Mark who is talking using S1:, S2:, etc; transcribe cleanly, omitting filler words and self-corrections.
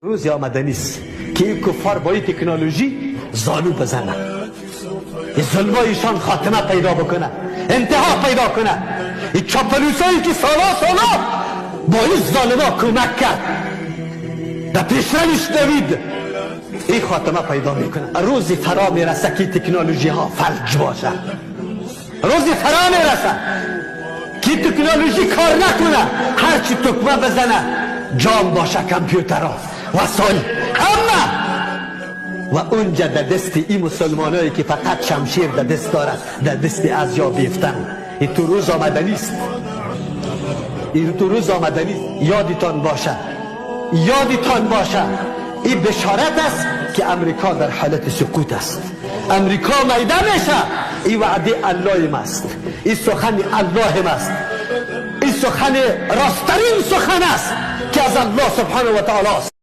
S1: روزی آمده نیست که این کفار با این تکنولوژی زانو بزنه، ظلمایشان خاتمه پیدا بکنه، انتها پیدا کنه. این چاپلوسایی که سالا سالا با این ظالما کمک کرد در پیشرویش دوید، این خاتمه پیدا میکنه. روزی فرا میرسه که تکنولوژی ها فلج باشه، روزی فرا میرسه که تکنولوژی کار نکنه، هرچی تکمه بزنه جام باشه، کامپیوترها، وسایل همه، و اونجا در دست این مسلمانایی که فقط شمشیر در دست دارد، در دست از یا بیفتن. این تو روز آمده نیست، این تو روز آمده نیست. یادتان باشه، یادتان باشه، این بشارت است که امریکا در حالت سقوط است. امریکا میده میشه. این وعده الله است، این سخن الله است، این سخن راسترین سخن است که از الله سبحانه و تعالی است.